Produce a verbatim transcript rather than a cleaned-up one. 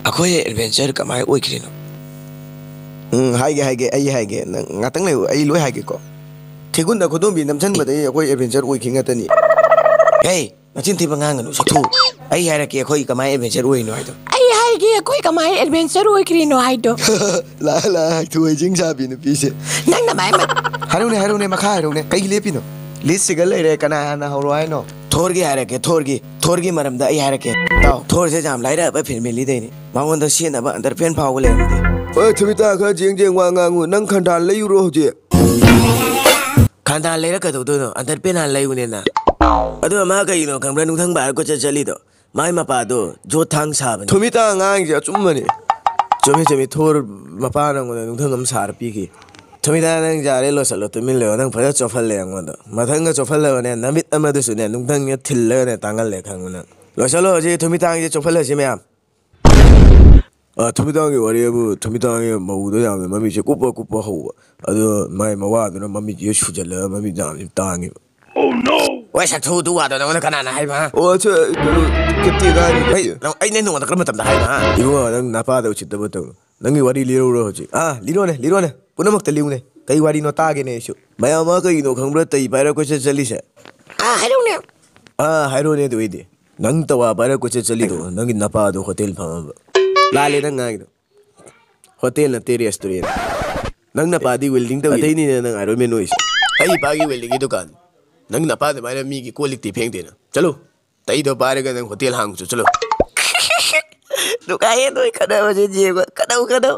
ꯑꯩꯈꯣꯏ ꯑꯦꯗꯚꯦꯟꯆꯔ ꯀꯃꯥꯏꯅ ꯑꯣꯏꯈ꯭ꯔꯤꯅꯣ? ꯎꯝ, ꯍꯥꯏꯒꯦ, ꯍꯥꯏꯒꯦ, ꯑꯩ ꯍꯥꯏꯒꯦ꯫ ꯅꯪ ꯉꯥꯛꯇꯪ ꯂꯩꯌꯨ, ꯑꯩ ꯂꯣꯏ ꯍꯥꯏꯒꯦꯀꯣ꯫ ꯊꯦꯡꯒꯨꯟꯗ ꯈꯨꯗꯣꯝꯕꯤ ꯅꯝꯁꯤꯟꯕꯗꯒꯤ ꯑꯩꯈꯣꯏ ꯑꯦꯗꯚꯦꯟꯆꯔ ꯑꯣꯏꯈꯤ ꯉꯥꯛꯇꯅꯤ꯫ ꯍꯦ, ꯅꯆꯤꯟ ꯊꯤꯕ ꯉꯥꯡꯒꯅꯨ, ꯁꯛꯊꯨ꯫ ꯑꯩ ꯍꯥꯏꯔꯛꯀꯦ ꯑꯩꯈꯣꯏ ꯀꯃꯥꯏꯅ ꯑꯦꯗꯚꯦꯟꯆꯔ ꯑꯣꯏꯔꯤꯅꯣ ꯍꯥꯏꯗꯣ꯫ ꯑꯩ ꯍꯥꯏꯒꯦ ꯑꯩꯈꯣꯏ ꯀꯃꯥꯏꯅ ꯑꯦꯗꯚꯦꯟꯆꯔ ꯑꯣꯏꯈ꯭ꯔꯤꯅꯣ ꯍꯥꯏꯗꯣ꯫ ꯂꯥꯛ ꯂꯥꯛ ꯍꯥꯏꯊꯨ ꯍꯩꯖꯤꯡ ꯁꯥꯕꯤ ꯅꯨꯄꯤꯁꯦ꯫ ꯅꯪꯅ ꯃꯥꯏ ꯃ- ꯍꯥꯏꯔꯛꯎꯅꯦ, ꯍꯥꯏꯔꯛꯎꯅꯦ, ꯃꯈꯥ ꯍꯥꯏꯔꯛꯎꯅꯦ꯫ ꯀꯩꯒꯤ ꯂꯦꯞꯄꯤꯅꯣ? ꯂꯤꯁ ꯁꯤꯒ ꯂꯩꯔꯦ, ꯀꯅꯥ ꯍꯥꯟꯅ ꯍꯧꯔꯣ ꯍꯥꯏꯅꯣ? ꯊꯣꯔꯒꯤ ꯍꯥꯏꯔꯛꯀꯦ, ꯊꯣꯔꯒꯤ꯫ ꯊꯣꯔꯒꯤ ꯃꯔꯝꯗ ꯑꯩ ꯍꯥꯏꯔꯛꯀꯦ꯫ ꯇꯥꯎ, ꯊꯣꯔꯁꯦ ꯌꯥꯝ ꯂꯥꯏꯔꯕ ꯐꯦꯃꯤꯂꯤꯗꯩꯅꯤ꯫ ꯃꯉꯣꯟꯗ ꯁꯦꯠꯅꯕ ꯑꯟꯗꯔꯄꯦꯟ ꯐꯥꯎꯕ ꯂꯩꯔꯝꯗꯦ꯫ ꯑꯣꯏ, ꯊꯨꯃꯤꯇꯥ, ꯈꯔ ꯖꯦꯡ ꯖꯦꯡ ꯋꯥ ꯉꯥꯡꯉꯨ꯫ ꯅꯪ ꯈꯟꯗꯥꯟ ꯂꯩꯔꯨꯔꯣ ꯍꯧꯖꯤꯛ꯫ ꯈꯟꯗꯥꯟ ꯂꯩꯔ ꯀꯩꯗꯧꯗꯣꯏꯅꯣ? ꯑꯟꯗꯔꯄꯦꯟ ꯍꯥꯟꯅ ꯂꯩꯌꯨꯅꯦꯅ꯫ ꯑꯗꯨꯒ ꯃꯥ ꯀꯩꯒꯤꯅꯣ ꯈꯪꯕ꯭ꯔꯥ ꯅꯨꯡꯊꯪ ꯄꯥꯏꯔ ꯀꯣꯏꯆꯠ ꯆꯠꯂꯤꯗꯣ? ꯃꯥꯏ ꯃꯄꯥꯗꯣ ꯖꯣꯠ ꯊꯥꯡ ꯁꯥꯕꯅꯤ꯫ ꯊꯨꯃꯤꯇꯥ ꯑꯉꯥꯡꯁꯦ ꯑꯆꯨꯝꯕꯅꯤ꯫ ꯆꯨꯝꯃꯤ, ꯆꯨꯝꯃꯤ꯫ ꯊꯣꯔ ꯃꯄꯥꯅ ꯑꯩꯉꯣꯟꯗ ꯅꯨꯡꯊꯪ ꯑꯃ ꯁꯥꯔ ꯄꯤꯈꯤ꯫ ꯊꯨꯃꯤꯇꯥ, ꯅꯪ ꯌꯥꯔꯦ, ꯂꯣꯏꯁꯤꯜꯂꯣ, ꯇꯨꯃꯤꯟ ꯂꯩꯌꯣ꯫ ꯅꯪ ꯐꯖꯅ ꯆꯣꯞꯍꯜꯂꯦ ꯑꯩꯉꯣꯟꯗ꯫ ꯃꯊꯪꯒ ꯆꯣꯞꯍꯜꯂꯒꯅꯦ, ꯅꯃꯤꯠ ꯑꯃꯗꯨꯁꯨꯅꯦ, ꯅꯨꯡꯊꯪꯁꯦ ꯊꯤꯜꯂꯒꯅꯦ ꯇꯥꯡꯍꯜꯂꯦ, ꯈꯪꯉꯨ ꯅꯪ꯫ ꯂꯣꯏꯁꯤꯜꯂꯣ ꯍꯧꯖꯤꯛ, ꯊꯨꯃꯤꯇꯥꯡꯁꯦ ꯆꯣꯞꯍꯜꯂꯁꯤ ꯃꯌꯥꯝ꯫ ꯑ, ꯊꯨꯃꯤꯇꯥꯡꯒꯤ ꯋꯥꯔꯤ ꯍꯥꯏꯕꯨ, ꯊꯨꯃꯤꯇꯥꯡꯒꯤ ꯃꯧꯗꯣ ꯌꯥꯝꯅ ꯃꯃꯤꯠꯁꯦ ꯀꯨꯞꯄ ꯀꯨꯞꯄ ꯍꯧꯕ꯫ ꯑꯗꯣ ꯃꯥꯏ ꯃꯋꯥꯗꯨꯅ ꯃꯃꯤꯠꯁꯦ ꯁꯨꯖꯜꯂꯒ ꯃꯃꯤꯠ ꯌꯥꯝꯅ ꯇꯥꯡꯉꯦꯕ꯫ ꯍꯣꯏ, ꯁꯛꯊꯨ, ꯑꯗꯨ ꯋꯥꯗꯣ ꯅꯉꯣꯟꯗ ꯀꯅꯥꯅ ꯍꯥꯏꯕ, ꯍꯥ? ꯑꯣ, ꯑꯠꯆꯥ, ꯀꯩꯅꯣ, ꯀꯦꯞꯇꯦꯟ ꯍꯥꯏꯔꯤꯗꯨꯗꯤ꯫ ꯍꯩ, ꯅꯪ, ꯑꯩꯅ ꯅꯉꯣꯟꯗ ꯀꯔꯝꯕ ꯃꯇꯝꯗ ꯍꯥꯏꯕ, ꯍꯥ? ꯏꯕꯨꯡꯉꯣ, ꯅꯪ ꯅꯄꯥꯗ ꯎꯁꯤꯠꯇꯕ ꯇꯧꯅꯨ꯫ ꯅꯪꯒꯤ ꯋꯥꯔꯤ ꯂꯤꯔꯧꯔꯣ ꯍꯧꯖꯤꯛ꯫ ꯑꯥ, ꯂꯤꯔꯣꯅꯦ, ꯂꯤꯔꯣꯅꯦ꯫ ꯄꯨꯝꯅꯃꯛꯇ ꯂꯤꯌꯨꯅꯦ꯫ ꯀꯩ ꯋꯥꯔꯤꯅꯣ ꯇꯥꯒꯦꯅꯦ ꯑꯩꯁꯨ꯫ ꯃꯌꯥꯝ ꯑꯃ ꯀꯩꯒꯤꯅꯣ ꯈꯪꯕ꯭ꯔꯥ ꯇꯩ ꯄꯥꯏꯔ ꯀꯣꯏꯆꯠ ꯆꯠꯂꯤꯁꯦ? ꯑꯥ, ꯍꯥꯏꯔꯧꯅꯦ꯫ ꯑꯥ, ꯍꯥꯏꯔꯣꯅꯦ ꯑꯗꯨ ꯑꯣꯏꯗꯤ꯫ ꯅꯪ ꯇꯋꯥ ꯄꯥꯏꯔ ꯀꯣꯏꯆꯠ ꯆꯠꯂꯤꯗꯣ, ꯅꯪꯒꯤ ꯅꯄꯥꯗꯣ ꯍꯣꯇꯦꯜ ꯐꯝꯃꯕ꯫ ꯂꯥꯜꯂꯦ ꯅꯪ ꯉꯥꯡꯉꯤꯗꯣ꯫ ꯍꯣꯇꯦꯜ ꯅꯠꯇꯦ, ꯔꯦꯁꯇꯨꯔꯦꯟ꯫ ꯅꯪ ꯅꯄꯥꯗꯤ ꯋꯦꯜꯗꯤꯡ ꯇꯧꯏ꯫ ꯑꯗꯩꯅꯤꯅꯦ ꯅꯪ ꯑꯥꯏꯔꯟ ꯃꯦꯟ ꯑꯣꯏꯁꯦ꯫ ꯑꯩ ꯏꯄꯥꯒꯤ ꯋꯦꯜꯗꯤꯡꯒꯤ ꯗꯨꯀꯥꯟ꯫ ꯅꯪ ꯅꯄꯥ ꯑꯗꯨꯃꯥꯏꯅ ꯃꯤꯒꯤ ꯀꯣꯜ ꯂꯤꯛꯇꯤ ꯐꯦꯡꯗꯦꯅ꯫ ꯆꯠꯂꯨ꯫ ꯇꯩꯗꯣ ꯄꯥꯏꯔꯒ ꯅꯪ ꯍꯣꯇꯦꯜ ꯍꯥꯡꯉꯨ ꯆꯠꯂꯨ꯫ ꯅꯨꯡꯉꯥꯏꯌꯦ ꯅꯣꯏ ꯈꯠꯅꯕꯁꯦ ꯌꯦꯡꯕ꯫ ꯈꯠꯅꯧ, ꯈꯠꯅꯧ꯫